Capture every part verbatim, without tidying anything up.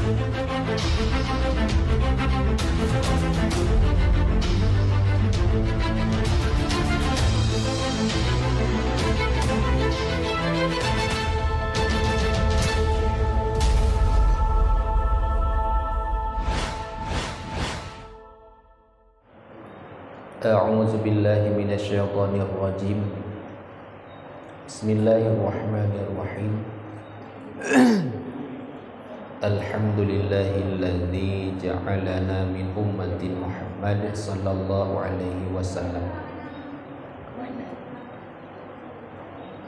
أعوذ بالله من الشيطان الرجيم. بسم الله الرحمن الرحيم. الحمد لله الذي جعلنا من أمة محمد صلى الله عليه وسلم.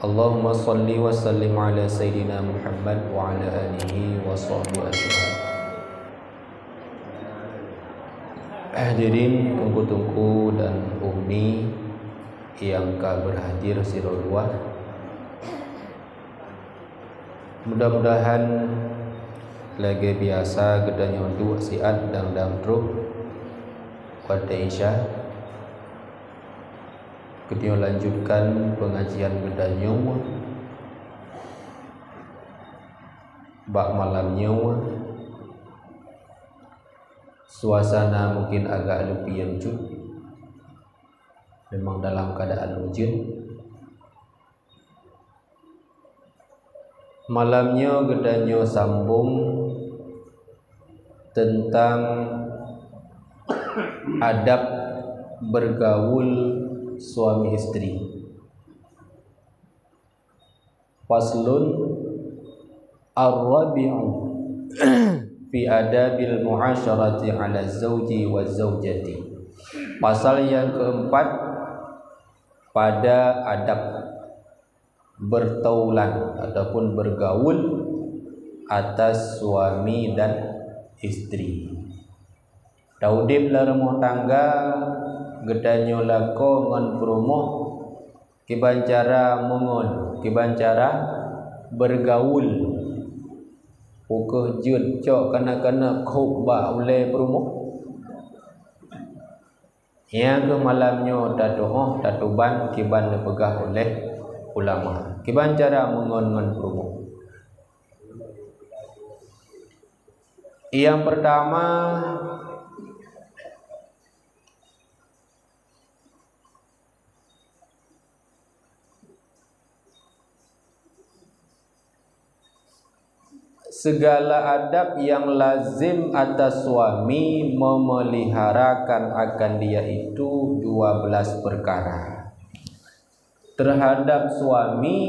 اللهم صل وسلم على سيدنا محمد وعلى آله وصحبه أجمعين. Hadirin teungku-teungku dan ummi nyang ka berhadir sidroe dua. Mudah-mudahan lagèe biasa geutanyoe duek siat dan dam troh watèe Isya. Geutanyoe lanjutkan pengajian geutanyoe bak malam nyoe. Suasana mungkin agak leupie cut, memang dalam keadaan ujeuen. Malam nyoe geutanyoe sambong teuntang adab bergaul suami istri. Faslun ar-rabi'u fi adabil mu'asyarati 'ala zauji wa zaujati. Pasal yang keempat pada adab bertaulan ataupun bergaul atas suami dan istri. Taudeb lam rumoh tangga, geutanyoe lakoe ngon peurumoh kiban cara meungon, kiban cara bergaul. Peu kheueh jeuet cok kana-kana khok bak ulèe peurumoh. Nyang keuh malam nyoe tatu'oh tatuban kiban neupeugah ulèh ulama. Kiban cara meungon ngon peurumoh. Nyang pertama, segala adab yang lazim atas suami memeliharakan akan dia itu dua belas perkara. Terhadap suami,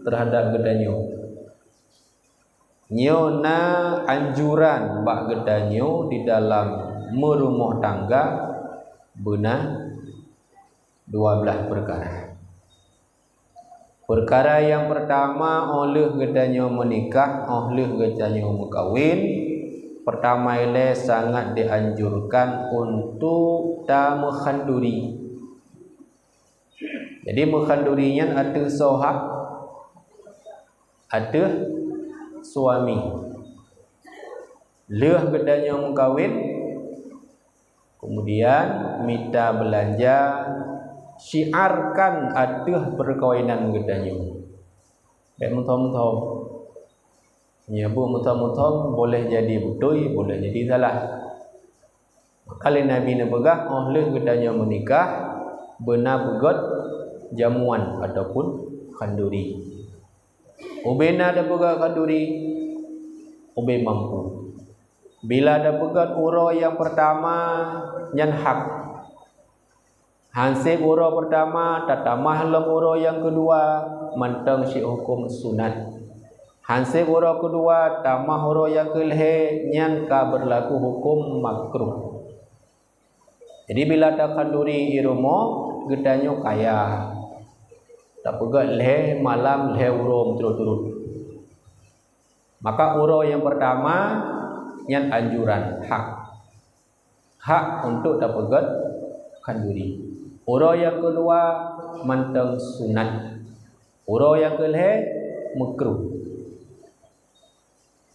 terhadap geutanyoe. Nyoe na anjuran bak geutanyoe di dalam meurumoh tangga beuna dua blah peukara. Peukara nyang peurtama, óh lheueh geutanyoe meunikah, óh lheueh geutanyoe meukawen, peurtama ilée sangat dianjurkan untuk tameuhanduri. Jadi, meuhanduri nyan ateueh soe hak? Ateueh suami. Lheueh geutanyoe meukawen, kemudian mita beulanja, syiarkan ateueh peukawinan geutanyoe. Bék meuthom-thom. Meunyoe buet meuthom-meuthom, boleh jadi beutôi, boleh jadi salah. Maka lé Nabi neupeugah, óh lheueh geutanyoe meunikah, beuna beugöt jamuan ataupun khanduri. Ubé na tapeugöt khanduri, ubé mampu. Bila tapeugöt uroe nyang peurtama, nyan hak. Hanseb uroe peurtama tatamah lom uroe nyang keudua, mantong cit huköm sunat. Hanseb uroe keudua tamah uroe nyang keulhée, nyan ka beurlaku huköm makruh. Jadi, bila takhanduri i rumoh, geutanyoe kaya. Tapeugöt lhée malam lhée uroe meuturot-turot. Maka uroe nyang peurtama nyan anjuran, hak. Hak untuk tapeugöt khanduri. Uroe nyang keudua mantong sunat. Uroe nyang keulhée makruh.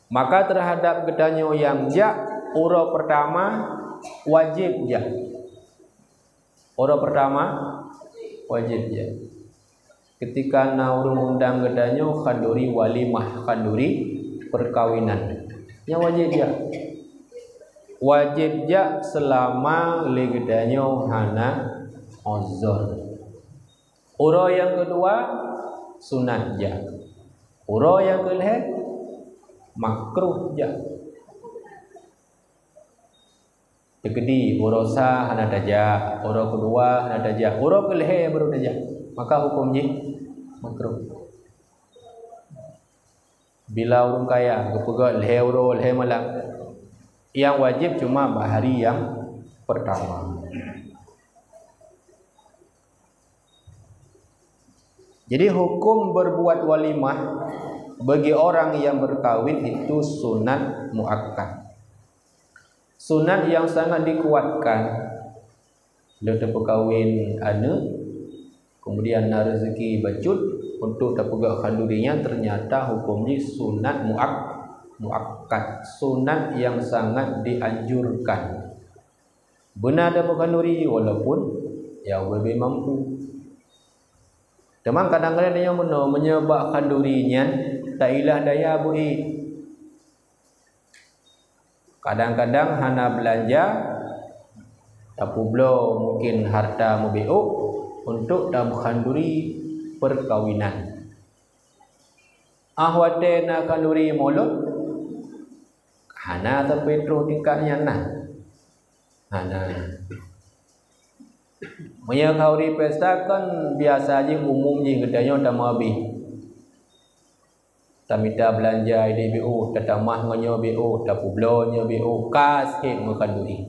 Maka teuhadab geutanyoe nyang jak uroe peurtama wajéb jak. Uroe peurtama wajéb jak. Keutika na ureuëng undang geutanyoe khanduri walimah, khanduri peukawinan. Nyang wajéb jak. Wajéb jak seulama lé geutanyoe hana uzur. Uroe nyang keudua, sunat jak. Uroe nyang keulhée, makruh jak. Teukeudi uroe sa hana tajak, uroe keudua hana tajak, uroe keulhée baru tajak, maka huköm jih makruh. Bila ureuëng kaya geupeugah lhée uroe lhée malam, nyang wajéb cuma bak hari nyang peurtama. Jadi huköm berbuat walimah bagi orang yang berkawin itu sunat muakkad. Sunat nyang sangat dikuatkan, lheueh teupeukawen aneuëk, kemudian na rezeki bacut untuk tapeugah khanduri nyan, ternyata huköm jih sunat muak-, muakkad, sunat nyang sangat dianjurkan. Beuna tapeugah khanduri walaupun nyang ubé-bé mampu. Teuma kadang-kadang tanyoe meunoe, meunyoe bak khanduri nyan tailah daya beu-ék. Kadang-kadang hana beulanja, tapeubloe mungken harta meubiôk untuk tameuh khanduri peukawinan. Ah watée na khanduri mulod, hana sampai troh tingkat nyan na. Hana. Meunyoe khanduri pesta kan biasa jih, umum jih geutanyoe tameuhabéh. Tamita beulanja idéh biôk, tatamah ngon nyoe biôk, tapeubloe nyoe biôk, ka sép meukhanduri.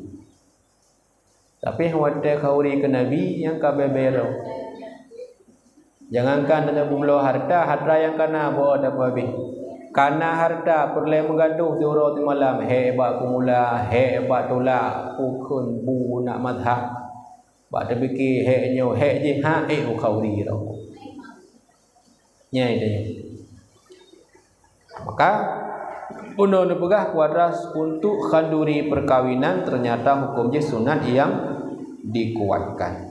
Tapi watée khanduri keu Nabi nyang ka bée-bée droe. Jangankan hana peubloe harta, harta nyang kana beu tapeuhabéh. Kana harta peureulée meugadôh siuroe simalam, hék bak peumula, hék bak tulak, peue kheun bu nak mazhab. Bak teupike hék nyoe, hék jih, ha, ék u khanduri droe. Nyan itu. Maka, bunoe neupeugah kuadras untuk khanduri peukawinan ternyata huköm jih sunat nyang dikuatkan.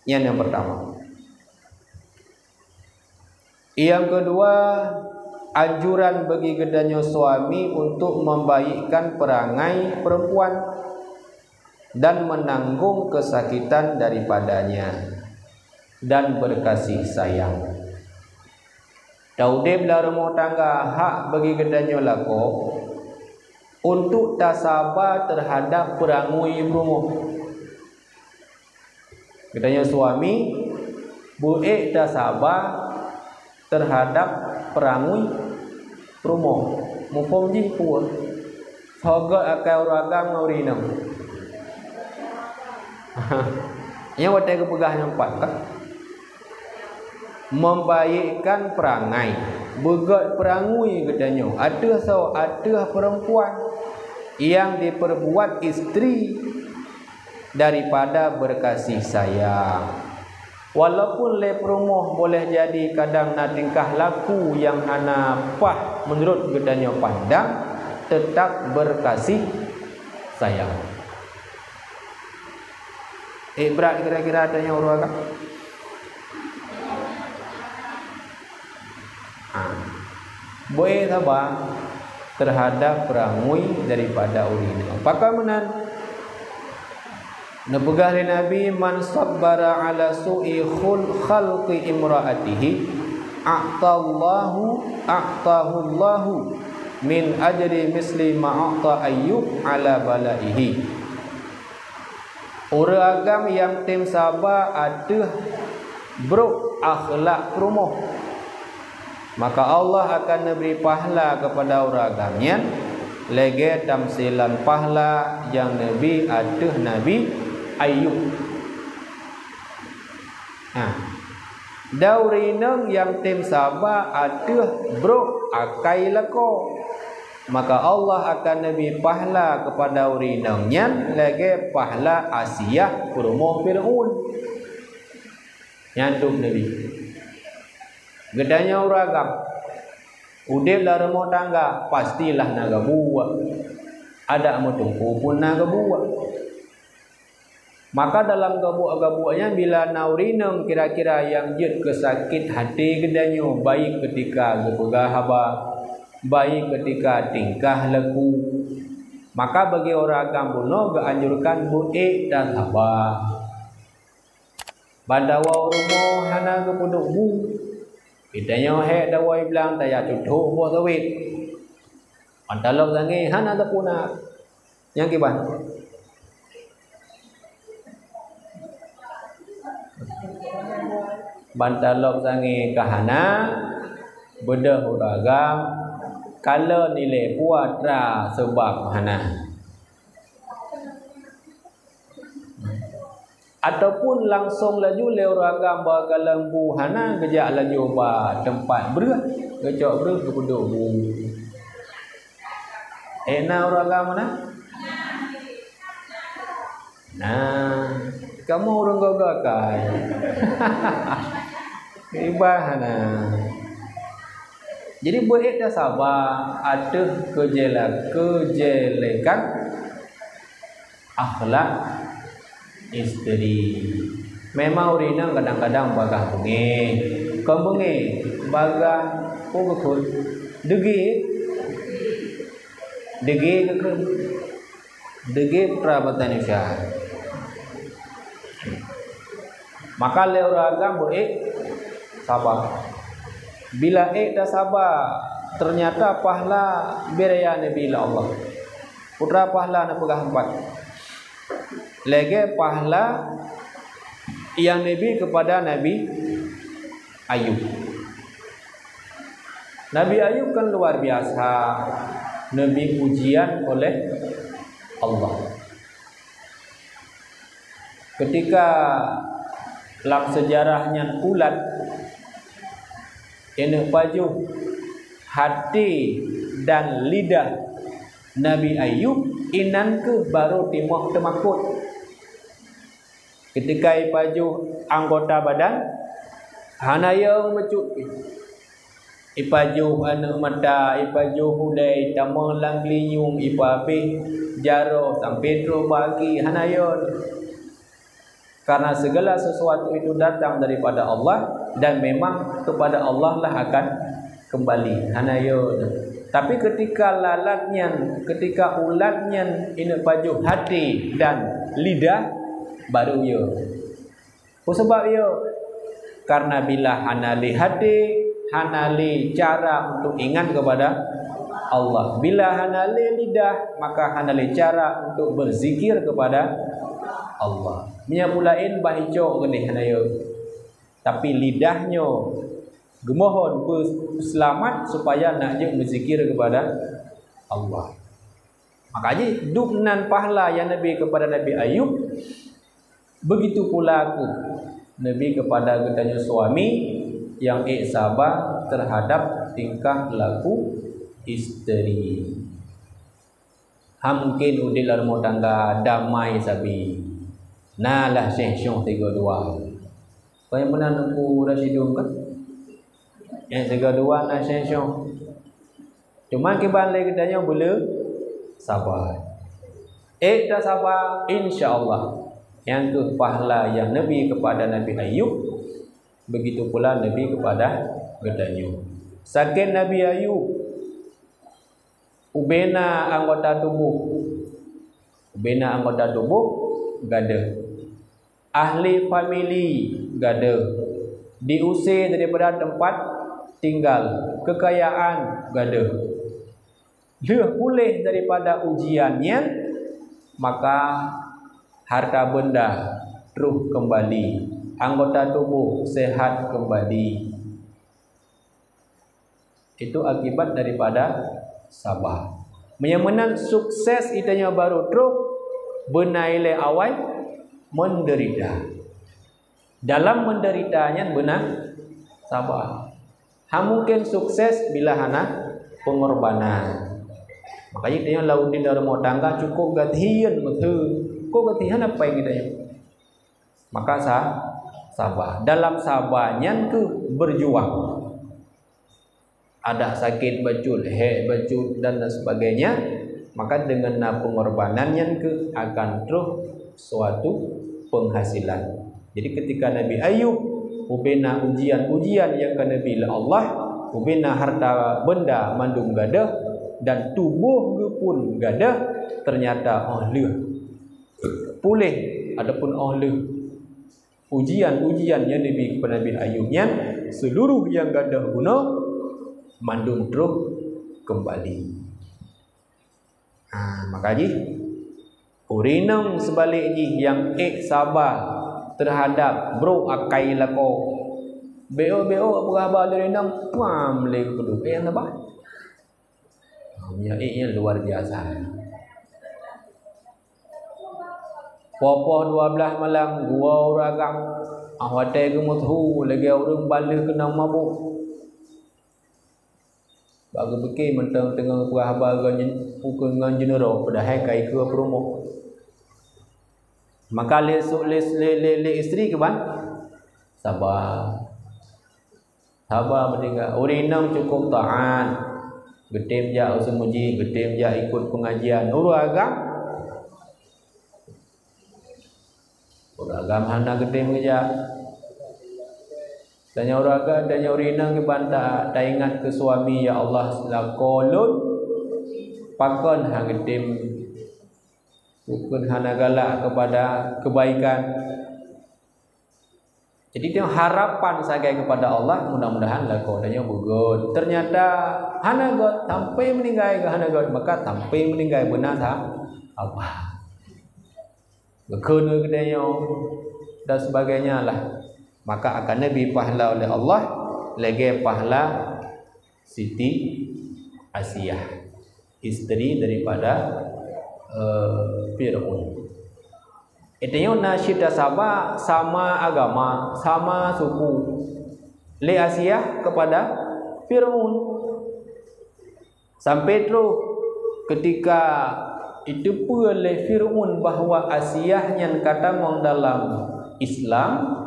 Nyan nyang peurtama. Nyang keudua, anjuran bagi geutanyoe suami untuk membaikkan perangai perempuan dan menanggung kesakitan daripadanya dan berkasih sayang. Taudeb lam rumoh tangga hak bagi geutanyoe lakoe untuk tasaba teuhadab peurangui peurumoh. Geutanyoe suami beu-ék tasaba teuhadab peurangui peurumoh. Muphom jih peue? Soe göt akai ureuëng agam ngon ureuëng inong? Nyan watée geupeugah nyang pat ka. Membaikkan perangai, beugöt peurangui geutanyoe ateueh soe, ateueh perempuan yang diperbuat istri daripada berkasih sayang. Walaupun lé peurumoh boleh jadi kadang na tingkah laku nyang hana paih meunurot geutanyoe pandang, teutap berkasih sayang. Ibrat kira-kira tanyoe ureuëng agam. Ha. Beu-ék saba teuhadab peurangui daripada ureuëng inong. Pakon meunan? Neupeugah lé Nabi, "Man sabbara ala su'i khul-, khalqi imra'atihi, a'tallahu, a'tahullahu min ajri misli ma a'ta Ayyub ala bala'ihi." Ureuëng agam nyang tem saba ateueh brok akhlak peurumoh, maka Allah akan neubri pahala keupada ureuëng agam nyan lagée tamsilan pahala nyang neubri ateueh Nabi Ayub. Nah, dan ureuëng inong nyang tem saba ateueh brok akai lakoe, maka Allah akan neubri pahala keupada ureuëng inong nyan lagée pahala Asiah peurumoh Fir'aun. Nyan dum Nabi. Geutanyoe ureuëng agam, udeb lam rumoh tangga, pastilah na gabuek. Adak meuteumpo pun na gabuek. Maka dalam gabuek-gabuek nyan, bila na ureuëng inong kira-kira nyang jeuet keu sakét até geutanyoe, baik keutika geupeugah haba, baik ketika tingkah laku. Maka bagi ureuëng agam bunoe geuanjurkan beuék dan saba. Ban tawoe u rumoh hana geupeuduek bu. Geutanyoe hék tawoe blang tajak tutôk boh sawét. Ban talop sangé hana tapeunak. Nyang kiban. Ban talop sangé ka hana, beudôh ureuëng agam, kalon ilée peue atra seubab hana. Ataupun langsong laju lé ureuëng agam bak galeng bu hana geujak laju bak teumpat breueh, geucok breueh geupeuduek bu. Eh, na ureuëng agam na? Nah, kamoe ureuëng gagah kai. Ibah na. Jadi beuék tasaba ateueh keujela-, keujelekan akhlak isteri. Memang ureuëng inong kadang-kadang bagah beungéh. Kon beungéh, bagah peue geukheun? Deungki. Deungki geukheun. Deungki peue batan Indonesia. Maka lé ureuëng agam beuék saba. Bila ék tasaba, ternyata pahala bri lé Nabi lé Allah. Peue atra pahala neupeugah empat. Lagée pahala nyang Nabi kepada Nabi Ayub. Nabi Ayub kan luar biasa, Nabi ujian oleh Allah. Ketika lam sejarah nyan ulat, ineuk pajoh hati dan lidah Nabi Ayub, inan keuh barô timoh teumakot. Ketika ipajoh anggota badan, hana yong meucut pih. Ipajoh aneuk mata, ipajoh ulée, itamong lam geulinyueng, ipabéh jaroe sampoe troh bak gaki, hana yong. Karena segala sesuatu itu datang daripada Allah dan memang kepada Allah lah akan kembali. Hana yong. Tapi ketika lalat nyan, ketika ulat nyan ineuk pajoh hati dan lidah, baru yong. Peue sabab yong? Karena bila hana lé hati, hana lé cara untuk ingat kepada Allah. Bila hana lé lidah, maka hana lé cara untuk berzikir kepada Allah. Meunyoe peue laén bah icok keuneuk hana yong. Tapi lidah nyoe geumohon beuseulamat supaya nak jeuet beuzikir kepada Allah. Maka jih, dub nan pahala nyang Nabi kepada Nabi Ayub, begitu pula keuh Nabi kepada geutanyoe suami nyang ék saba terhadap tingkah laku isteri. Ha mungkin udeb lam rumoh tangga damai sabe. Na lah seng-seng sigoe dua. Kon nyang meunan Teungku Rasyidun kan? Nyang sigoe dua na seng-seng. Cuma kiban lé geutanyoe beu le saba. Ék tasaba, insya Allah. Nyang keuh pahala nyang Nabi kepada Nabi Ayub, begitu pula Nabi kepada geutanyoe. Sakét Nabi Ayub, ubena anggota tuboh. Ubena anggota tuboh gadôh. Ahli famili gadôh. Diusé daripada teumpat tinggal, keukayaan gadôh. Lheueh puléh daripada ujian nyan, maka harta benda troh keumbali, anggota tuboh sehat keumbali. Itu akibat daripada saba. Meunyoe meunan sukses geutanyoe baru troh, beuna ilée awai menderita. Dalam menderita nyan beuna saba. Ha mungken sukses bila hana pengorbanan. Makajih geutanyoe lam udeb lam rumoh tangga cukup geuthieun meuteun. Kok geuthieun hana péng geutanyoe? Maka sa-, saba. Dalam saba nyan keuh berjuang. Adak sakét bacut, hék bacut dan lain sebagainya, maka deungon na pengorbanan nyan keuh akan troh suatu penghasilan. Jadi ketika Nabi Ayub ubena ujian-ujian nyang ka neubi lé Allah, Ubena harta benda mandum gadoh dan tuboh geuh pun gadoh, ternyata óh lheueh puléh ataupun óh lheueh ujian-ujian nyang neubi keu Nabi Ayub nyan, seuluruh nyang gadoh bunoe mandum troh keumbali. Ha, maka jih, ureueng inong seubalek jih nyang ék saba teuhadab brok akai lakoe. Bék-bék peugah haba lé ureueng inong, pam lé geupeuduek. Ék nyang saba. Ha, meunyoe ék nyan luar biasa. Poh-poh dua blaih malam, geuwoe ureueng agam. Ah, watée geumeutheun lagée ureueng baleueh keunong mabök. Bak geupike mantong teungoh peugah haba ngon jin-, ukeue ngon jeuneurok, padahai ka ikeue peurumoh. Maka lé su-, lé, lé, lé, lé istri kiban? Saba. Saba meutinggai. Ureueng inong cukup taat. Geutem jak u seumeuji, geutem jak ikot pengajian. Ureueng agam? Ureueng agam hana geutem geujak. Tanyoe ureueng agam, tanyoe ureueng inong kiban ta-, taingat keu suami, "Ya Allah, lakoe lôn pakon hana geutem, bukon hana galak keupada keubaikan." Jadi, tanyoe harapan sagai keupada Allah, mudah-mudahan lakoe tanyoe beugöt. Ternyata hana göt, sampai meuninggai geuh hana göt, maka sampai meuninggai beuna sa-, sabar. Geukheun keu geutanyoe dan sebagainya lah. Maka akan neubi pahala oleh Allah lagée pahala Siti Asiah, isteri daripada, eh, Fir'aun. Geutanyoe na cit saba, sama agama, sama suku. Lé Asiah keupada Fir'aun. Sampai troh keutika jiteupeue lé Fir'aun bahwa Asiah nyan ka tamong dalam Islam,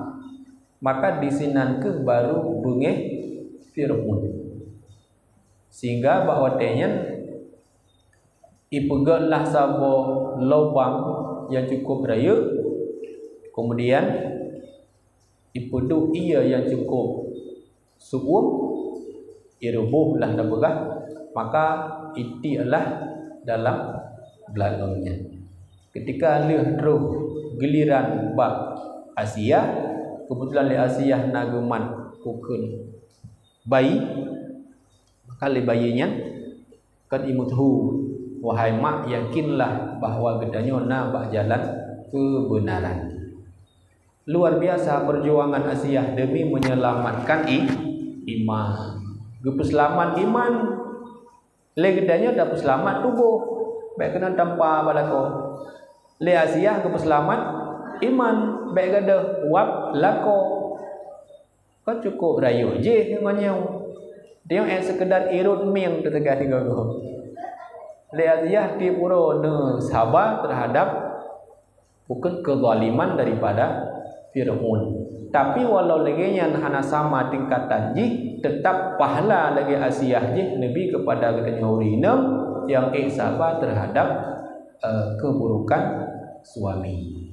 maka disinan keuh baru beungéh Fir'aun. Sehingga bak watée nyan jipeugötlah saboh lubang nyang cukup rayeuk, kemudian jipeuduek ié nyang cukup su'uem, jiruboh lah tapeugah, maka jitiek lah dalam beulalong nyan. Keutika lheueh troh giliran bak Asiah, keubeutulan lé Asiah na geumat ukeue bayi, maka lé bayi nyan kan jimeutheun, "Wahai mak, yakinlah bahwa geutanyoe na bak jalan keubeunaran." Luar biasa perjuangan Asiah demi menyelamatkan i-, iman. Geupeuseulamat iman. Lé geutanyoe tapeuseulamat tuboh, bék keunan tampa bak lakoe. Lé Asiah geupeuseulamat iman, bék gadoh wab lakoe. Kan cukup rayeuk jih ngon nyoe. Tanyoe ék seukeudar irot mieng teuteugah tiga goe. Lé Asiah tiep uroe neusaba teuhadab bukon keuzaliman daripada Fir'aun. Tapi walau lagée nyan hana sama tingkatan jih, teutap pahala lagée Asiah jih neubi keupada geutanyoe ureueng inong nyang ék saba teuhadab, eh, keuburokan suami.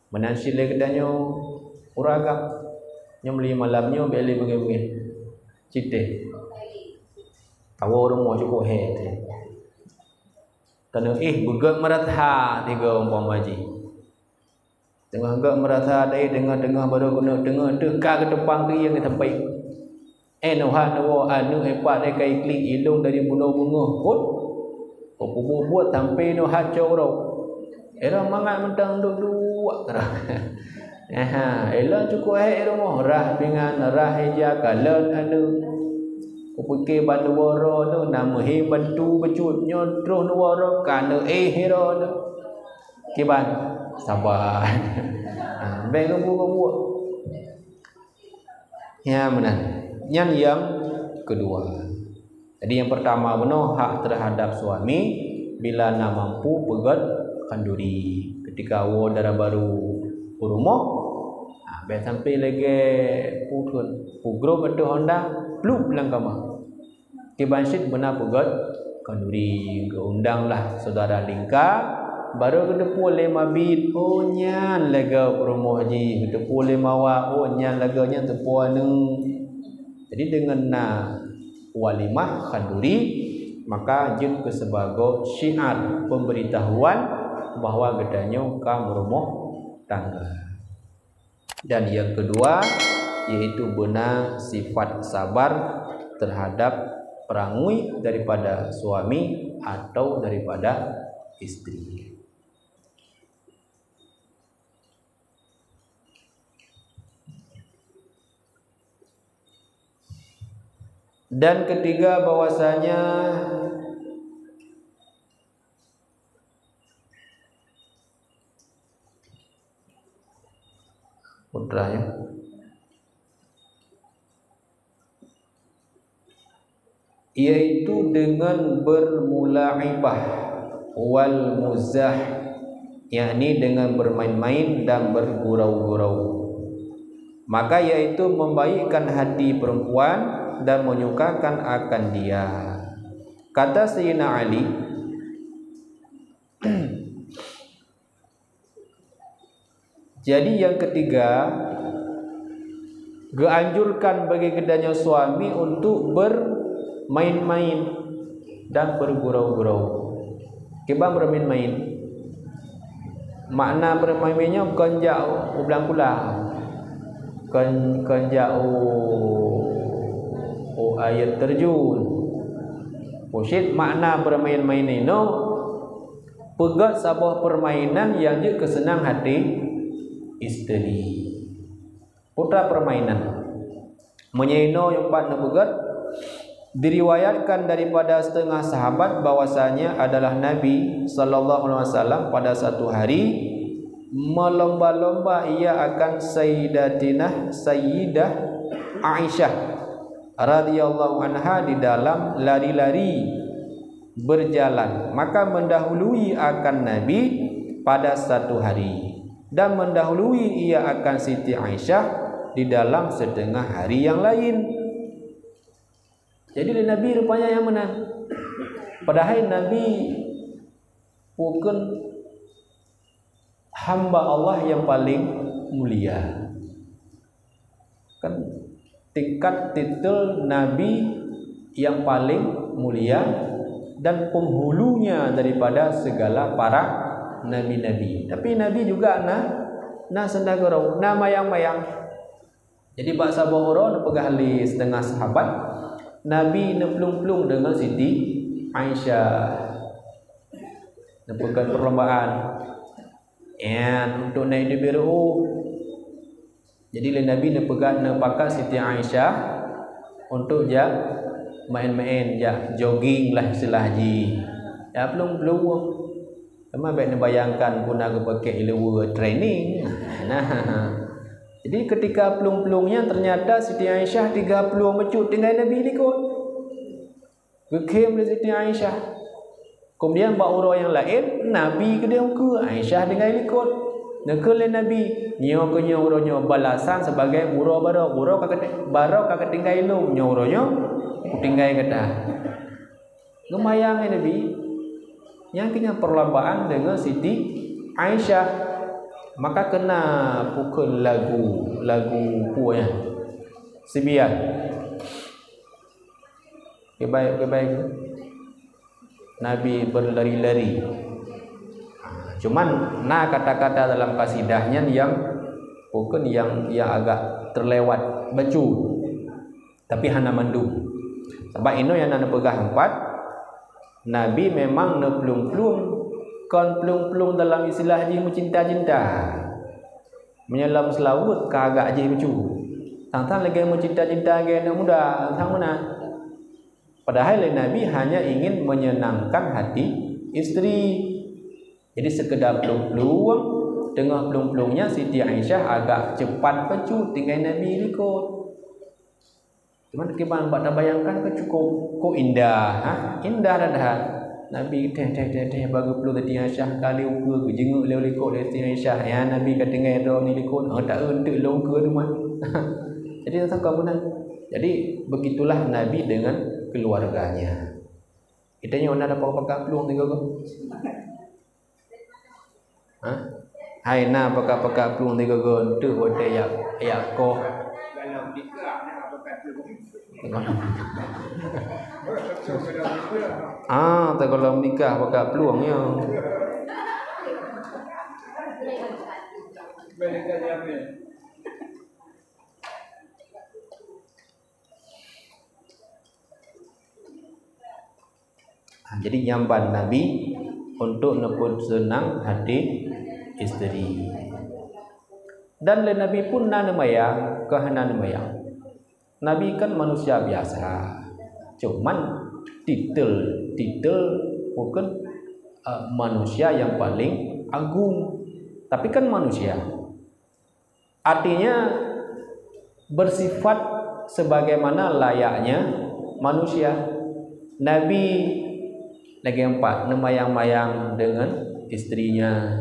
Meunan cit lé geutanyoe ureueng agam, nyoe meuli malam nyoe bék lé beungéh-beungéh. Cit teuh. Tawoe rumoh cukup hék teuh. Taneuk éh beugöt meurasa tiga umpama jih. Teungoh göt meurasa dai teungoh-teungoh barô keuneuk teungoh teuh ka geuteupang keu ié geuteupék. Eh, neuhat neuwoe aneuk, eh, pat, eh, ka iklik ilong dari bunoe beungoh phon. Peubuet-buet sampoe neuhat cok uroe. Ira mangat mantong duek-duek keurah. Aha, ilong cukup hék rumoh, rhah pingan, rhah ija, kalon aneuk. Kupike ban neuwoe uroe neuh, na meuhé bantu bacut, nyoe troh neuwoe uroe ka neuéh uroe neuh. Kiban, saba. Ha, bék ngeubuk-ngeubuk. Ya, meunan. Nyan nyang keudua. Jadi, nyang peurtama bunoe hak teuhadap suami bila na mampu peugöt khanduri. Keutika woe dara barô u rumoh, ha, bék sampoe lagée peue kheun, peugrôp ateueh honda, plup lam kama. Kiban cit beuna peugöt khanduri, geuundanglah syedara lingka, barô geuteupeue lé mabiet, oh, nyan lagée peurumoh jih, geuteupeue lé mawa, oh, nyan lagée nyan teupeue aneuk. Jadi, deungon na walimah khanduri, maka jeuet keu sibagoe syiar pemberitahuan bahwa geutanyoe ka meurumoh tangga. Dan yang kedua, yaitu beuna sifat sabar terhadap perangui daripada suami atau daripada istri. Dan ketiga, bahwasanya putra, ya, yaitu dengan bermulaibah wal muzah, yakni dengan bermain-main dan bergurau-gurau. Maka yaitu membaikkan hati perempuan dan menyukakan akan dia. Kata Sayyidina Ali, jadi yang ketiga, geuanjurkan bagi geutanyoe suami untuk bermain-main dan bergurau-gurau. Kiban bermain-main? Makna bermain-main nyoe kon jak u Blangkula, kon, kon jak u, u air terjun. Busyit makna bermain-main inoe, peugét saboh permainan nyang jeuet keu seunang hati istri. Putra permainan. Meunyoe inoe nyang pat neupeugét, diriwayatkan daripada setengah sahabat bahwasanya adalah Nabi sallallahu alaihi wasallam pada satu hari melomba-lomba ia akan Sayyidatina, Sayyidah Aisyah radhiyallahu anha di dalam lari-lari berjalan, maka mendahului akan Nabi pada satu hari, dan mendahului ia akan Siti Aisyah di dalam setengah hari yang lain. Jadi, lé Nabi rupanya nyang meunan. Padahai Nabi bukan hamba Allah yang paling mulia. Kan tingkat titel Nabi yang paling mulia dan penghulunya daripada segala para nabi-nabi. Tapi Nabi juga na, na seunagoe, na mayang-mayang. Jadi, bak saboh uroe neupeugah lé setengah sahabat, Nabi neuplueng-plueng deungon Siti Aisyah. Neupeugah perlombaan. Nyan, untuk naik di biru. Jadi, lé Nabi neupeugah, neupakat Siti Aisyah untuk jak main-main, jak jogging lah istilah jih. Jak plueng-plueng. Teuma bék neubayangkan guna geupakée ileue training. Nah. Jadi, ketika plueng-plueng nyan, ternyata Siti Aisyah tiga plueng bacut tinggai Nabi likot. Geukhém lé Siti Aisyah. Kemudian bak uroe nyang laén, Nabi keudeh ukeue, Aisyah tinggai likot. Neukheun lé Nabi, "Nyoe keuh nyoe uroe nyoe balasan sebagai uroe barô, uroe ka keuti-, barô ka keutinggai lôn, nyoe uroe nyoe kutinggai gata." Geumayang lé Nabi, nyang keu nyan perlombaan deungon Siti Aisyah. Maka keuna pukon lagu, lagu peue nyan? Sibian. Kiban, kiban Nabi berlari-lari. Cuman na kata-kata dalam kasidah nyan nyang mungkin nyang, nyang agak terlewat bacut. Tapi hana mandum. Sabab inoe nyang na neupeugah empat, Nabi memang neuplueng-plueng, kon plueng-plueng dalam istilah jih meucinta-cinta. Meunyoe lam seulaweuet ka agak jih lucu. Sang-sang lagèe meucinta-cinta lagèe aneuk muda, sang meunan. Padahai lé Nabi hanya ingin menyenangkan hati istri. Jadi, sekedar plueng-plueng, teungoh plueng-plueng nyan Siti Aisyah agak cepat bacut tinggai Nabi likot. Cuman kiban bak tabayangkan ka cukup, kok indah, ha? Indah that-that. Nabi teh, teh, teh, teh, bak geuplueng Siti Aisyah, ka lheuh ukeue geujeungok lé likot lé Siti Aisyah. Ya, Nabi ka tinggai droeneuh likot, oh, ta-eu enteuk lôn ukeue teuma. Jadi, rasa ka meunan. Jadi, begitulah Nabi dengan keluarganya. Kita nyoe na pakat-pakat plueng tiga go. Ha? Hai na pakat-pakat plueng tiga go, enteuk watèe jak, jak koh. Ah, teuh kalau menikah pakai peluang ya. Ha, jadi nyamban Nabi untuk neupeuseunang hati isteri. Dan lé Nabi pun na neumayang, keu hana neumayang. Nabi kan manusia biasa. Cuman titel, titel bukan, eh, manusia yang paling agung. Tapi kan manusia. Artinya, bersifat sebagaimana layaknya manusia. Nabi lagée empat, neumayang-mayang dengan istrinya.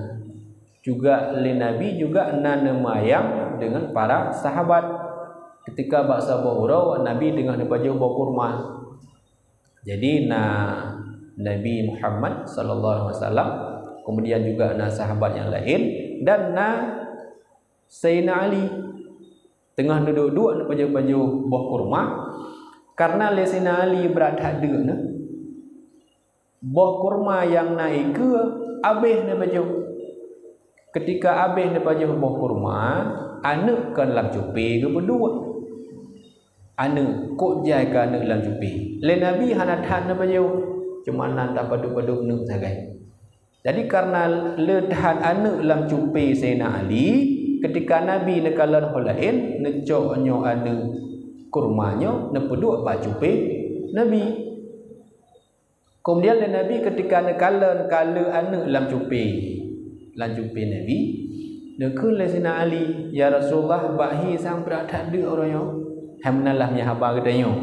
Juga lé Nabi juga na neumayang dengan para sahabat. Ketika bak saboh uroe, Nabi teungoh neupajoh boh kurma. Jadi, na Nabi Muhammad sallallahu alaihi wasallam, kemudian juga na sahabat yang lain, dan na Sayyidina Ali teungoh duek-duek neupajoh-pajoh boh kurma, karena lé Sayyidina Ali brat that deuk nyoe, boh kurma nyang na ikeue abéh neupajoh. Ketika abéh neupajoh boh kurma, aneuëk kon lam cupe geupeuduek. Aneuëk, kok jai keu aneuëk lam cupe. Lé Nabi hana that neupajoh, cuma na tapadub-padub neuk sagai. Jadi, karena le that aneuëk lam cupe Sayyidina Ali, ketika Nabi neukalon ho laén, neucok nyoe aneuëk kurma nyoe, neupeuduek bak cupe Nabi. Kemudian lé Nabi ketika neukalon ka le aneuëk lam cupe, lam cupe Nabi, neukheun lé Sayyidina Ali, "Ya Rasulullah, bak hi sang brat that deuk uroe nyoe." Hai meunan lah meunyoe haba geutanyoe,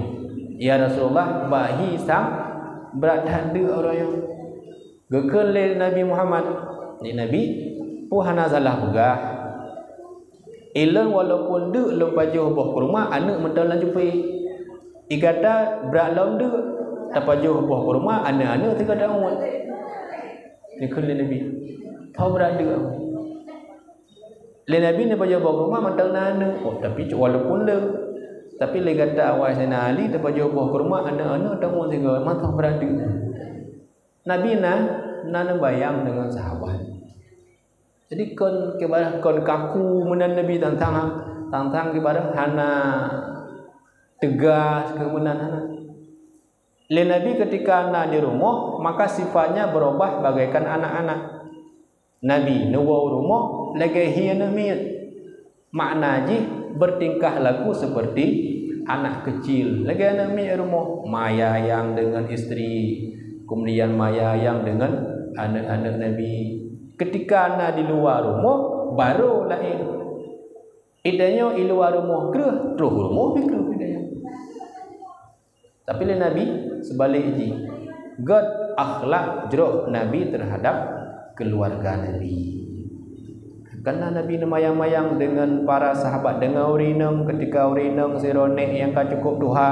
"Ya Rasulullah, bak hi sang brat that deuk uroe nyoe." Geukheun lé Nabi Muhammad, "Ni Nabi, peue hana salah peugah? Ilôn walaupun deuk lôn pajoh boh kurma, aneuëk mantong lam cupe. Di gata brat lom deuk, tapajoh boh kurma, aneuëk-aneuëk teuka tawöt." Geukheun lé Nabi, "Tho brat deuk." Lé Nabi neupajoh boh kurma mantong na aneuëk. Oh, tapi walaupun le, tapi lé gata awai Sayyidina Ali tapajoh boh kurma, aneuëk-aneuëk tawöt sigoe, mantong brat deuk. Nabi na, na neubayang dengan sahabat. Jadi kon kibarah kon kaku meunan Nabi tantang, tantang kibarah hana tegas keu meunan hana. Lé Nabi ketika na di rumoh, maka sifatnya berubah bagaikan anak-anak. Nabi neuwoe u rumoh lagée hi aneuëk miet. Makna jih bertingkah laku seperti anak kecil. Lagée aneuëk miet rumoh, mayang dengan istri, kemudian mayang dengan aneuëk-aneuëk Nabi. Ketika na di luwa rumoh, baru laén. Itanyoe i luwa rumoh kreueh, troh rumoh pi kreueh itanyoe. Tapi lé Nabi, seubalik jih, gét akhlak jroh Nabi terhadap keuluwarga Nabi. Karena Nabi neumayang-mayang deungon para sahabat, deungon ureuëng inong, ketika ureuëng inong sidroe nék nyang ka cukup tuha,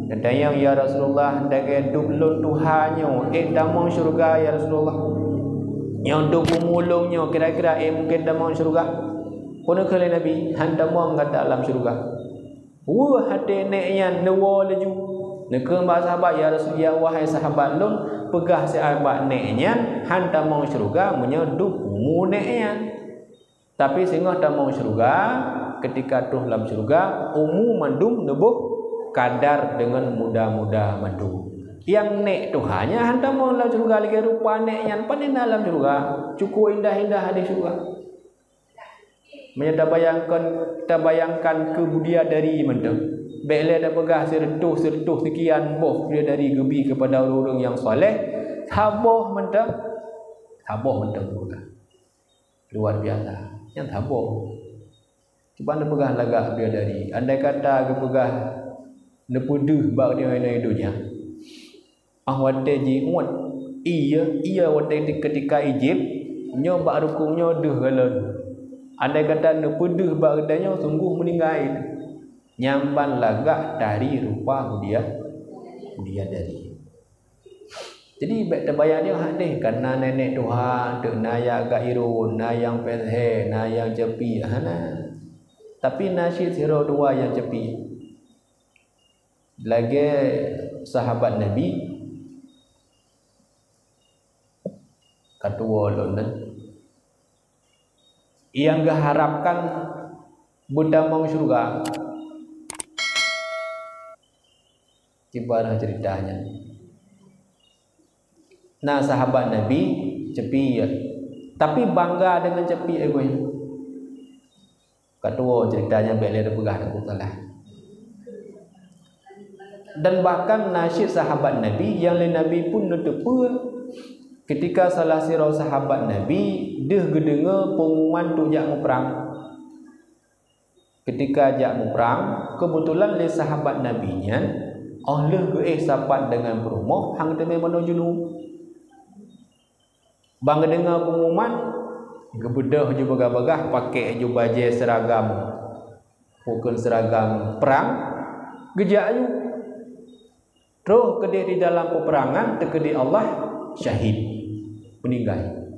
geutanyong, "Ya Rasulullah, lagée dub lôn tuha nyoe, ék tamong syeuruga, ya Rasulullah? Nyang dub umu lôn nyoe, kira-kira ék mungken tamong syeuruga?" Peue neukheun lé Nabi, "Hán tamong gata lam syeuruga." Weueh até nék nyan neuwoe laju. Neukheun bak sahabat, "Ya Rasul, ya wahai sahabat lôn, peugah siat bak nék nyan hán tamong syeuruga meunyoe dub umu nék nyan. Tapi singoh tamong syeuruga, ketika troh lam syeuruga, umu mandum neuboh kadar deungon muda-muda mandum. Nyang nék tuha nyan hán tamong lam syeuruga lagée rupa nék nyan, pane na lam syeuruga, cukup indah-indah di syeuruga." Meunyoe tabayangkan, tabayangkan keu bidadari mantong, bék lé tapeugah sireutôh, sireutôh seukian boh bidadari geubi keupada ureuëng-ureuëng nyang saleh, saboh mantong, saboh mantong geupeugah. Luar biasa, nyang saboh. Cuba tapeugah lagak bidadari, andai kata geupeugah neupeudeuh bak nyoe-nyoe donya. Ah, watée jiuet, iya, iya watée di-, ketika ijieb, nyoe bak rukong nyoe deuh galon. Andai kata neupeudeuh bak geutanyoe, sungguh meuninggai. Nyan ban lagak tari rupa bidadari. Jadi, bék tabayang nyoe hadeh, karena nenek tuha, teuk na nyang agak irôn, na nyang peuhé, na nyang cepi, hana. Tapi na cit sidroe dua nyang cepi. Lagée sahabat Nabi, ka tuwoe lôn nyan, nyang geuharapkan beutamong syeuruga. Kiban ceurita nyan. Na sahabat Nabi cepiet, tapi bangga deungon cepiet geuh. Ka tuwoe ceurita nyan, bék lé tapeugah takot salah. Dan bahkan na cit sahabat Nabi nyang lé Nabi pun neuteupeue, ketika salah sidroe sahabat Nabi deuh geudeungoe peungumuman untuk jak muprang. Ketika jak muprang, keubeutulan lé sahabat Nabi nyan óh lheueh geuéh sapat deungon peurumoh han geuteumé manoe junub. Ban geudeungoe peungumuman, geubeudôh ju bagah-bagah, pakék ju bajée seuragam, bukon seuragam prang, geujak aju. Troh keudeh di dalam peuperangan, teukeudi Allah, syahid, meuninggai.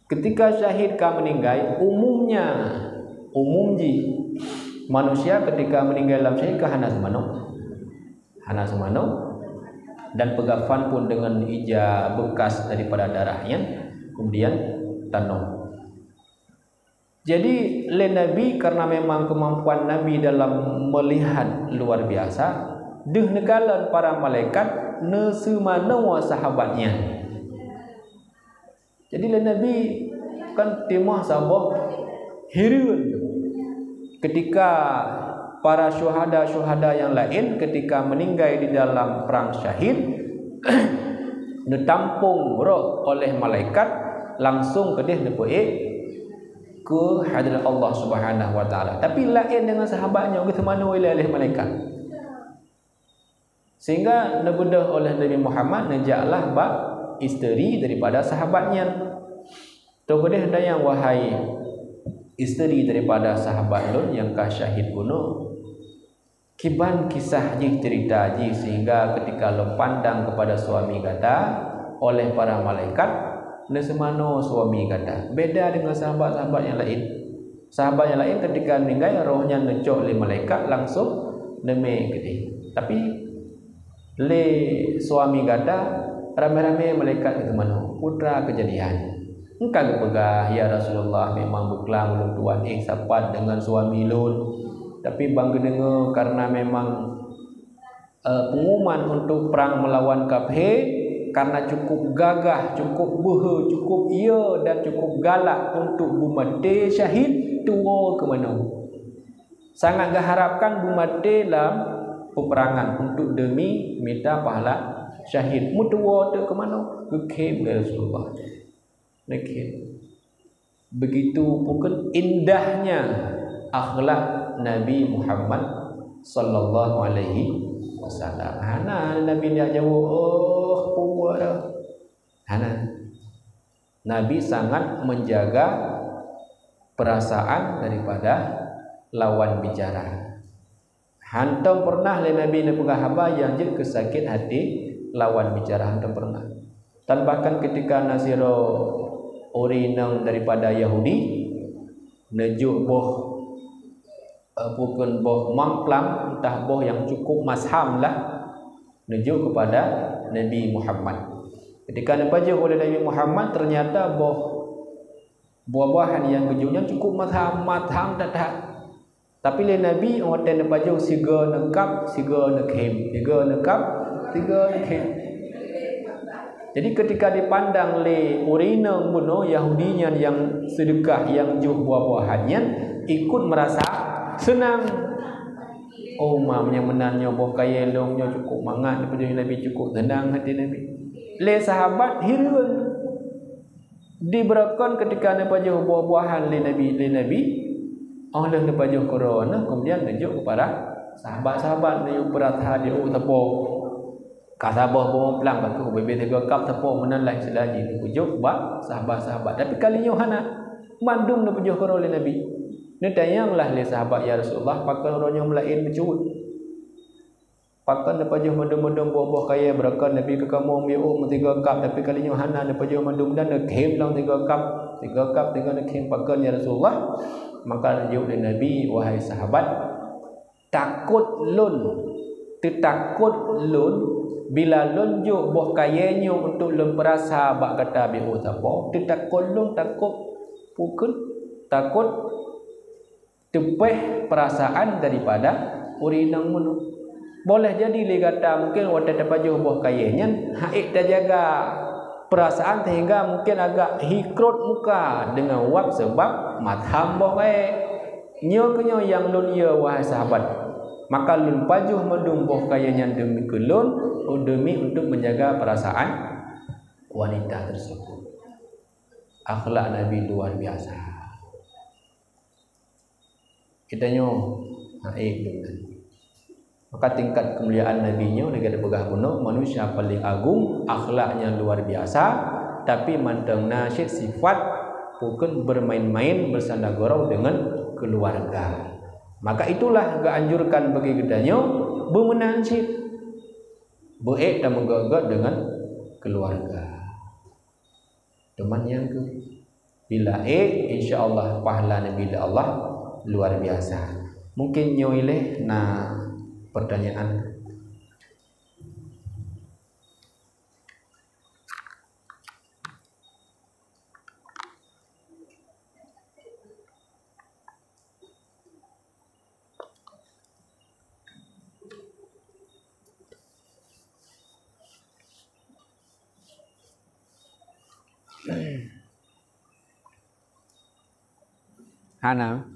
Ketika syahid ka meuninggai, umumnya, umum jih, manusia ketika meuninggai lam syahid ka hana seumanoe. Hana seumanoe. Dan peukafan pun deungon ija beukas daripada darah nyan, kemudian tanom. Jadi, lé Nabi, karena memang keumampuan Nabi dalam meulihat luar biasa, deuh neukalon para malaikat neuseumanoe sahabat nyan. Jadi, lé Nabi kan timoh saboh hireuen ketika para syuhada-syuhada nyang laén ketika meuninggai di dalam prang syahid, neutampong roh oleh malaikat, langsong keudeh neupeuék keu hadrat Allah Subhanahu wa Taala. Tapi laén deungon sahabat nyoe, geuseumanoe ilée lé malaikat. Sehingga neubeudôh oleh Nabi Muhammad, neujaklah bak isteri daripada sahabat nyan. Toh keudeh tanyong, "Wahai isteri daripada sahabat lôn nyang ka syahid bunoe, kiban kisah jih, cerita jih, sehingga ketika lôn pandang kepada suami gata oleh para malaikat, neuseumanoe suami gata, beda deungon sahabat-sahabat nyang laén." Sahabat nyang laén ketika meuninggai, roh nyan neucok lé malaikat langsong neumé keudeh. Tapi lé suami gata, ramé-ramé malaikat geuteumanoe. Peue teuma keujadian? Engka geupeugah, "Ya Rasulullah, memang beuklam ulôn tuan éh sapat deungon suami lôn. Tapi ban geudeungoe, karena memang eh, pengumuman untuk perang melawan kafé, karena cukup gagah, cukup beuhe, cukup ie, dan cukup galak untuk beumaté syahid, tuwoe keu manoe. Sangat geuharapkan beumaté lam peperangan untuk demi mita pahala syahid. Meutuwoe teuk keu manoe, geukhém lé Rasulullah. Geukhém. Begitu pukon indahnya akhlak Nabi Muhammad sallallahu alaihi wasallam. Hana Nabi nyak jaweueb, "Oh, peue buet dah." Hana. Nabi sangat menjaga perasaan daripada lawan bicara. Hantom pernah lé Nabi neupeugah haba nyang jeuet keu sakét hati lawan bicara, hantom pernah. Dan bahkan ketika na sidroe ureuëng inong daripada Yahudi neujok boh, eh, bukon boh mamplam, entah boh nyang cukup masam lah, neujok kepada Nabi Muhammad. Ketika neupajoh oleh Nabi Muhammad, ternyata boh buah-buahan nyang geujok nyan cukup masam, masam that-that. Tapi lé Nabi, watée neupajoh sigoe neukab, sigoe neukhém, sigoe neukab, sigoe neukhém. Jadi, ketika dipandang lé ureuëng inong bunoe Yahudi nyan nyang seudeukah, nyang jok buah-buahan nyan, ikut meurasa seunang. "Oh, ma, meunyoe meunan nyoe boh kayée lôn nyoe cukup mangat neupajoh Nabi, cukup seunang hati Nabi." Lé sahabat hireuen. Dibeureukon ketika neupajoh buah-buahan lé Nabi, lé Nabi, óh lheueh neupajoh keudroe nyan, keumudian neujok keu para sahabat-sahabat, neuyue peurasa di u teupok. Ka saboh boh mamplam ka keuh, ubé-bé sigoe kab teupok, meunan lah istilah jih, neupajok bak sahabat-sahabat. Tapi kali nyoe hana, mandum neupajoh keudroe lé Nabi. Neutanyong lah lé sahabat, "Ya Rasulullah, pakon uroe nyoe meulaén meucue?" Pakon neupajoh mandum-mandum boh-boh kayée, beureukat Nabi keu kamoe miyueb meusigoe kab, tapi kali nyoe hana neupajoh mandum, dan neukhém lom sigoe kab, sigoe kab, sigoe neukhém. Pakon, ya Rasulullah? Maka neujaweueb lé Nabi, "Wahai sahabat, takot lôn Teutakot lôn, bila lôn jok boh kayée nyoe untuk lôn peurasa bak gata, biôh sapo, teutakot lôn takot, peue kheun, takot teupéh peurasaan daripada ureuëng inong meunoe. Boleh jadi lé gata mungken watée tapajoh boh kayée nyan, han ék tajaga peurasaan sehingga mungken agak hikrot muka deungon wab seubab matham boh kayée. Nyoe keuh nyoe nyang lôn yue, wahai sahabat. Maka lôn pajoh mandum boh kayée nyan deumi keu lôn, deumi untuk menjaga perasaan wanita tersebut. Akhlak Nabi luar biasa. Geutanyoe, hai, deungon. Maka tingkat keumuliaan Nabi nyoe lagée tapeugah bunoe, manusia paléng agong, akhlaknya luar biasa, tapi mantong na cit sifat bukon bermain-main, bersanda gurau dengan keluarga. Maka itulah geuanjurkan bagi geutanyoe beumeunan cit, beu ék tameugét-gét dengan keluarga. Teuma nyang keu bila ék, insya Allah pahala Nabi lé Allah luar biasa. Mungkin nyoe ilée na pertanyaan. Hana.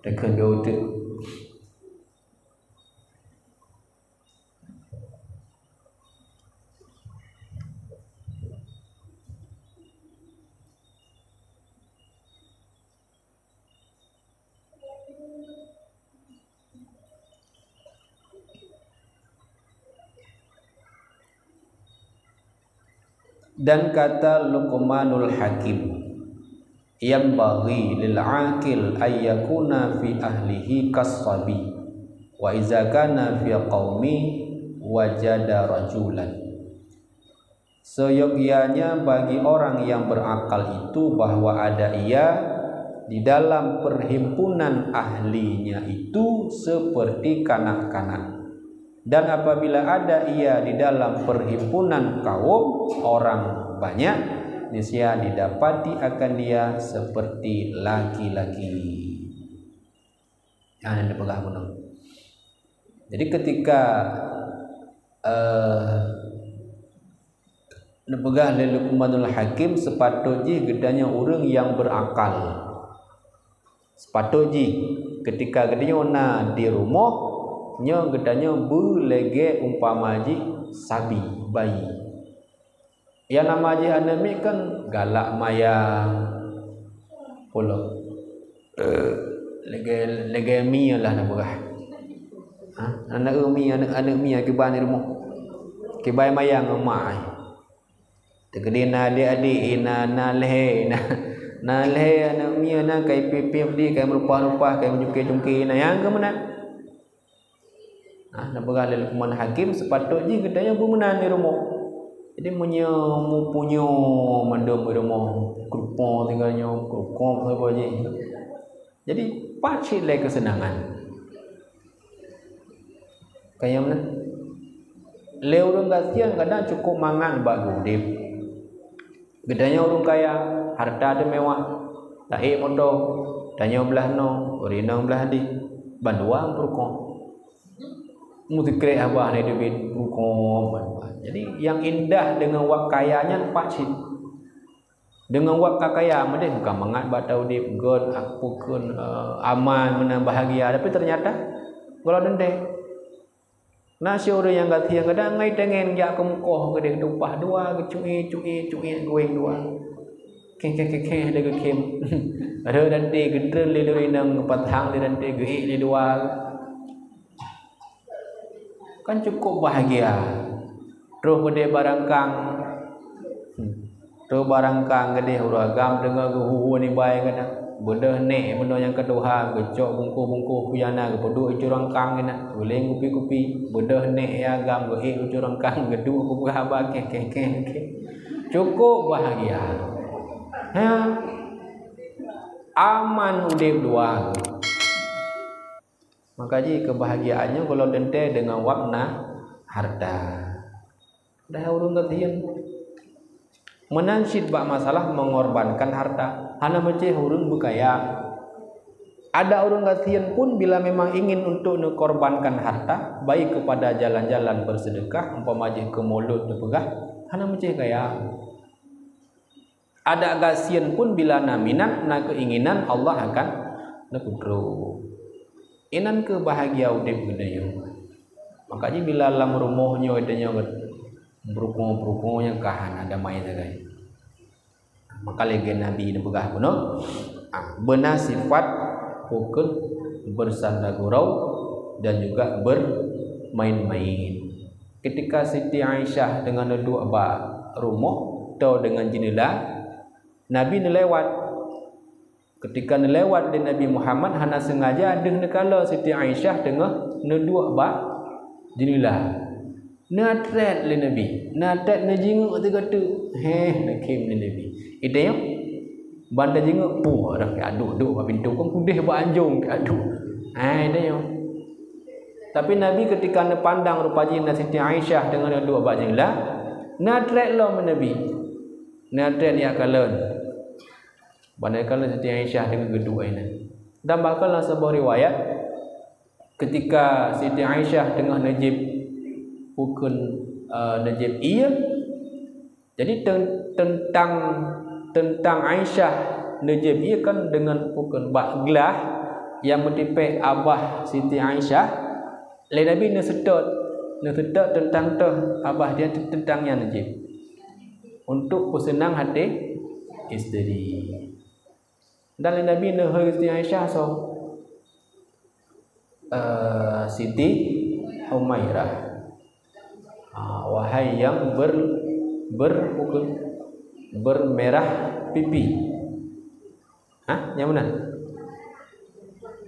Takheun dua uteuk. Dan kata Luqmanul Hakim, "Yanbaghi lil aqil ay yakuna fi ahlihi kas-sabi, wa iza kana fi qaumi wajada rajulan." Seyogyanya bagi orang yang berakal itu bahwa ada ia di dalam perhimpunan ahlinya itu seperti kanak-kanak. Dan apabila ada ia di dalam perhimpunan kaum orang banyak, niscaya didapati akan dia seperti laki-laki. Nyan nyang dipeugah bunoe. Jadi, ketika, eh, neupeugah lé Luqmanul Hakim, sepatôt jih geutanyoe ureuëng nyang beurakal. Sepatôt jih, ketika geutanyoe na di rumoh, nyoe geutanyoe beu lagée umpama jih sabi, bayi. Nyang nama jih aneuëk miet kan galak mayang, pulo. Eh, lagée, lagée mie lah na peugah. Ha? Aneuëk mie, aneuëk, aneuëk mie kiban di rumoh. Kiban mayang ngon mak ai. Teukeudi na adék-adék, na, na lhée, na, na lhée aneuëk mie na kai piep-piep di, kai meurupah-rupah, kai meucungke-cungke na, nyang keu meunan. Nah, neupeugah lé Luqman Hakim, sepatôt jih geutanyoe beumeunan di rumoh. Jadi, meunyoe mupunyoe mandum di rumoh, keureupoh tinggai nyoe, keureukoh saboh jih. Jadi, pat cit lé keuseunangan. Kaya meunan. Lé ureuëng gasien kadang cukup mangat bak geuudeb. Geutanyoe ureuëng kaya, hareuta teumeuwah, taék moto, tanyoe blaih noe, ureuëng inong blaih deh, bandua meupurukoh. Meusikrek haba hana teubiet, meupurukoh bandua. Jadi, nyang indah deungon wak kaya nyan pat cit. Deungon wak ka kaya meudeh, ka mangat bak taudeb, gét, peue kheun, eh, aman, meunan bahagia, tapi teunyata gohlom teuntée. Na si ureuëng nyang gasien kadang ngai tangen jak keu mukoh, geudeh geutupah dua, geucuék-cuék, cuék geuwéng dua. Kheh, kheh, kheh, kheh, lé geukhém. Rhot ranté geutreun lé ureuëng inong, geupathang lé ranté geuék lé dua. Kan cukup bahagia. Troh geudeh barangkang. Hmm. Trok barangkang keudeh ureueng agam teungoh geuhuhu nibak gata. Beudôh nèk bunoe nyang keu tuha, geucok bungkôh-bungkôh puyana, geupeuduek u curang kang geuh na, geuléng kupi-kupi. Beudôh nèk nyang agam geuék u curang kang, geuduek kupeugah haba kèh, kèh, kèh, kèh. Cukôp bahagia. Ha? Aman udép dua. Maka jih keubahagiaan nyoe gohlom teuntèe deungon wak na harta. Dah ureueng gasien. Meunan cit bak masalah mengorbankan harta. Hana meucéh ureueng beukaya. Ada ureueng gasien pun bila memang ingin untuk neukorbankan harta, baik kepada jalan-jalan bersedekah, umpama jih keu mulod teupeugah, hana meucéh kaya. Adak gasien pun bila na minat, na keuinginan, Allah akan neupeutrok. Inan keuh bahagia udép geutanyoe. Maka jih bila lam rumoh nyoe tanyoe beurukong-beurukong nyang ka hana damai sagai. Maka lagèe Nabi neupeugah bunoe, ah, beuna sifat bukon bersanda gurau dan juga bermain-main. Ketika Siti Aisyah teungoh neuduek bak rumoh atau deungon jeuneula, Nabi neulewat. Ketika neulewat lé Nabi Muhammad, hana seungaja deuh neukalon Siti Aisyah teungoh neuduek bak jeuneula. Neutrét lé Nabi, neutrét neujingeuk sigoe teuk. Heh, neukhém lé Nabi. Geutanyoe ban tajingeuk, puh, dah keu aduk-duk bak pintoe, kon keudeh bak anjong keu aduk. Hai, tanyoe. Tapi Nabi ketika neupandang rupa jih na Siti Aisyah teungoh neuduek bak jeuneula, neutrét lom Nabi. Neutrét jak kalon. Ban neukalon Siti Aisyah teungoh geuduek inan. Dan bahkan lam saboh riwayat, ketika Siti Aisyah teungoh neujieb bukon, eh, neujieb ié, jadi ten-, teuntang, teuntang Aisyah neujieb ié kan deungon bukon bak glah nyang meutipék abah Siti Aisyah, lé Nabi neuseutôt, neuseutôt teuntang toh abah jih teuntang nyan neujieb. Untuk peuseunang até istri. Dan lé Nabi neuhôi Siti Aisyah soe? Eh, Siti Humairah. Ah, wahai nyang ber-, ber-, bermerah pipi. Hah? Nyang meunan?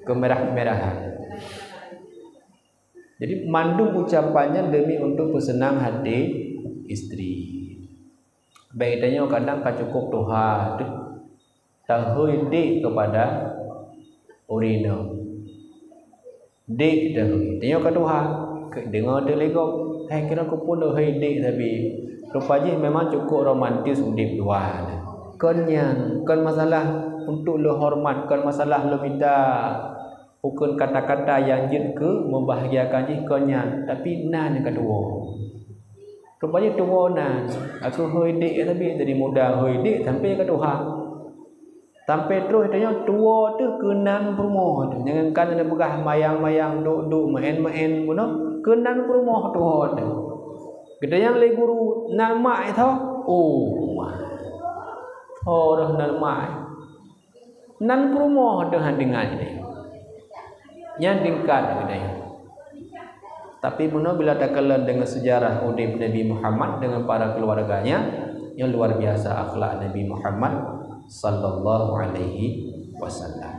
Kemerah-merahan. Jadi, mandum ucapan nyan demi untuk peuseunang até istri. Bèk tanyoe kadang ka cukôp tuha teuh, tahôi dék keupada ureueng inong. Dék tahôi, tanyoe ka tuha, deungoe teuh lé gob, hai kira keupeue neuhôi dék sabe. Rupa jih memang cukôp romantis udép dua. Kon nyan, kon masalah untuk lôn horeumat, kon masalah lôn mita bukon kata-kata nyang jeuet keu membahagiakan jih kon nyan, tapi na nyang ka tuwoe. Rupajih tuwoe nan, aku hôi dék sabe dari muda hôi dék sampai ka tuha. Sampai troh tanyoe tuwoe teuh keunan peurumoh teuh. Nyang kan neupeugah mayang-mayang, duk-duk, meu'en-meu'en bunoe, keunan peurumoh tuwoe teuh. Geutanyong lé guru, "Nan mak tho?" "Oh, mak." "Oh, roh nan mak." Nan peurumoh deuh deungon nyan. Nyan tingkat geutanyoe. Tapi meunoe bila takalon deungon sejarah udép Nabi Muhammad deungon para keuluwarganya, nyang luar biasa akhlak Nabi Muhammad sallallahu alaihi wasallam.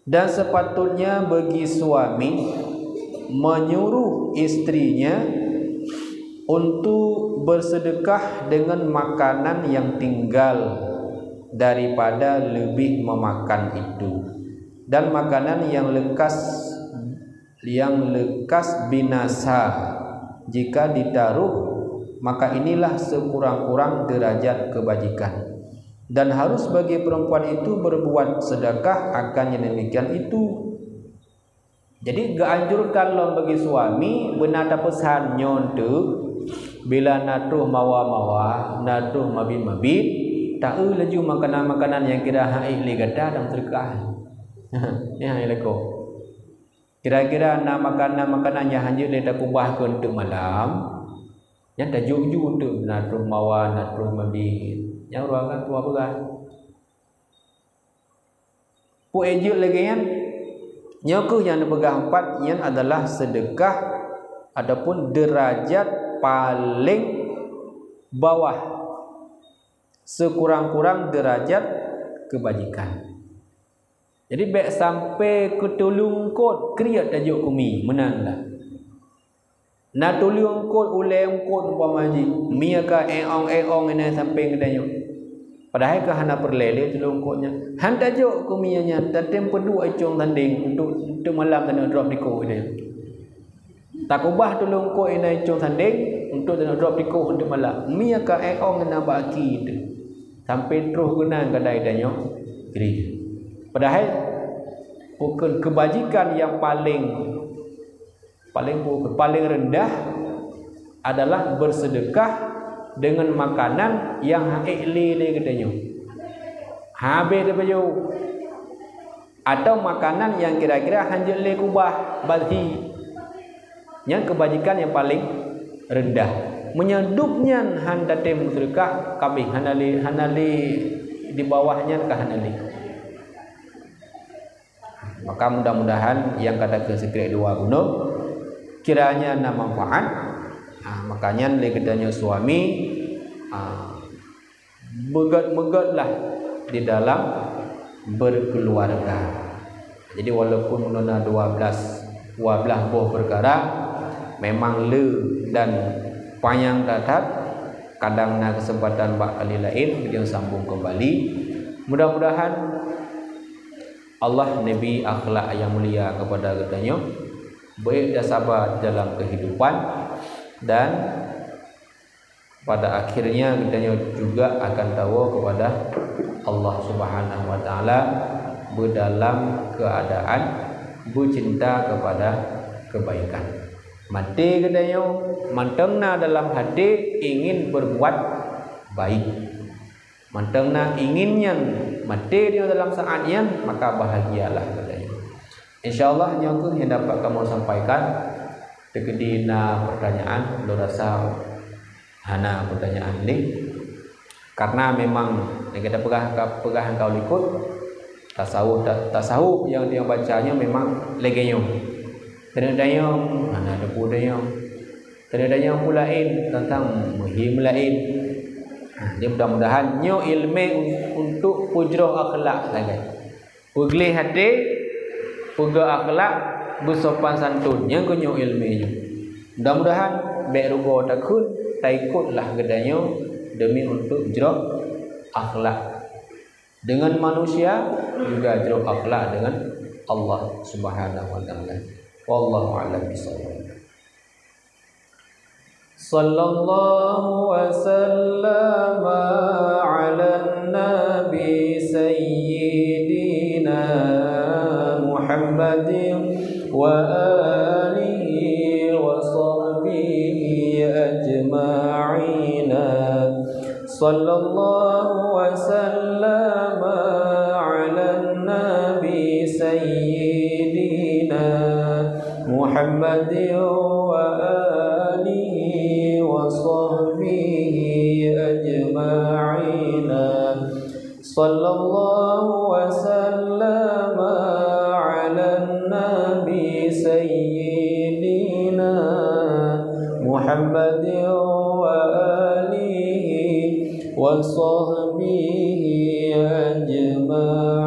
Dan sepatutnya bagi suami menyuruh istrinya untuk bersedekah dengan makanan yang tinggal daripada lebih memakan itu, dan makanan yang lekas yang lekas binasa jika ditaruh, maka inilah sekurang-kurang derajat kebajikan. Dan harus bagi perempuan itu berbuat sedekah akan yang demikian itu. Jadi, geuanjurkan lom bagi suami beuna tapeusan nyoe teuk, bila na troh mawa-mawa, na troh mabit-mabit, taeu laju makanan-makanan nyang kira hana ék lé gata dan sedekah. Nyan nyang lakoe. Kira-kira na makanan-makanan nyang hanjeuet lé takubah keu eunteuk malam, nyan tajok ju eunteuk, na troh mawan, na troh mabiet. Nyan ureueng agam tuha peugah. Peue jeuet lagèe nyan? Nyoe kheueh nyang neupeugah empat, nyan adalah seudeukah ataupun deurajat paleng bawah, seukurang-kurang deurajat keubajikan. Jadi, bèk sampai keu teuh eungkôt kriet tajok keu mi, meunan lah. Na teuh eungkôt, ulèe eungkôt umpama jih, mi ka éh-ong-éh-ong inan sampéng geutanyoe. Padahai ka hana peureulèe lé teuh eungkôt nyan. Han tajok keu mi nyan, tatem peuduek icong sandéng untuk, untuk malam taneuk drop dikoh geutanyoe. Takubah teuh eungkôt inan icong sandéng untuk taneuk drop dikoh untuk malam. Mi ka éh-ong inan bak aki teuh. Sampai troh keunan kadai tanyoe kriet. Padahai, bukan keubajikan nyang paleng Paleng bu-, paleng reundah adalah beuseudeukah deungon makanan nyang han ék lé lé geutanyoe. Habéh teuh bajôh. Atau makanan nyang kira-kira han jeuet lé kubah, bazhi. Nyan keubajikan nyang paleng reundah. Meunyoe dub nyan han tatem meuseudeukah, ka abéh, hana lé, hana lé di bawah nyan ka hana lé. Maka mudah-mudahan nyang ka takheun sikrek dua bunoe, kiranya na manfaat. Ha, maka nyan lé geutanyoe suami, ha, meugot-meugotlah di dalam berkeluarga. Jadi, walaupun bunoe na dua belas, dua belas boh peukara, memang le dan panyang that-that, kadang na keuseumpatan bak kali laén, geutanyoe sambung keumbali. Mudah-mudahan Allah neubri akhlak nyang mulia keupada geutanyoe, beuék tasaba dalam keuhidupan, dan pada akhirnya geutanyoe juga akan tawoe keupada Allah Subhanahu wa Taala beudalam keuadaan beucinta keupada keubaikan. Maté geutanyoe mantong na dalam até ingin berbuat baik. Mantong na ingin nyan, maté nyoe dalam saát nyan, maka bahagialah geutanyoe. Insya Allah, nyoe kheueh nyang dapat kamoe sampaikan. Teukeudi na peurtanyaan, lôn rasa hana peurtanyaan lé. Karena memang lagèe tapeugah, ka-, peugah ngon likot, tasawuf, ta-, tasawuf nyang, nyang baca nyoe memang lagèe nyoe. Keuneuk dayong, hana teupeu dayong. Keuneuk dayong peue laén, teuntang meuhi meulaén. Ha, jadi mudah-mudahan nyoe ileumèe un-, untuk peujroh akhlak sagai. Peugleh até, peugöt akhlak, beusopan santun. Nyan keuh nyoe ileumèe nyoe. Mudah-mudahan bèk rugoe takheun, taikotlah geutanyoe demi untuk jroh akhlak dengan manusia, juga jroh akhlak dengan Allah Subhanahu wa Taala. Wallahu a'lam bishawab. Sallallahu wa sallama ala nabi sayyidina Muhammadin wa alihi wa sahbihi ajma'ina. Sallallahu wa sallama ala nabi sayyidina Muhammadin wa alihi wa sahbihi ajma'ina. Sallallahu wa sallama ala nabi sayyidina Muhammadin wa alihi wa sahbihi ajma'in.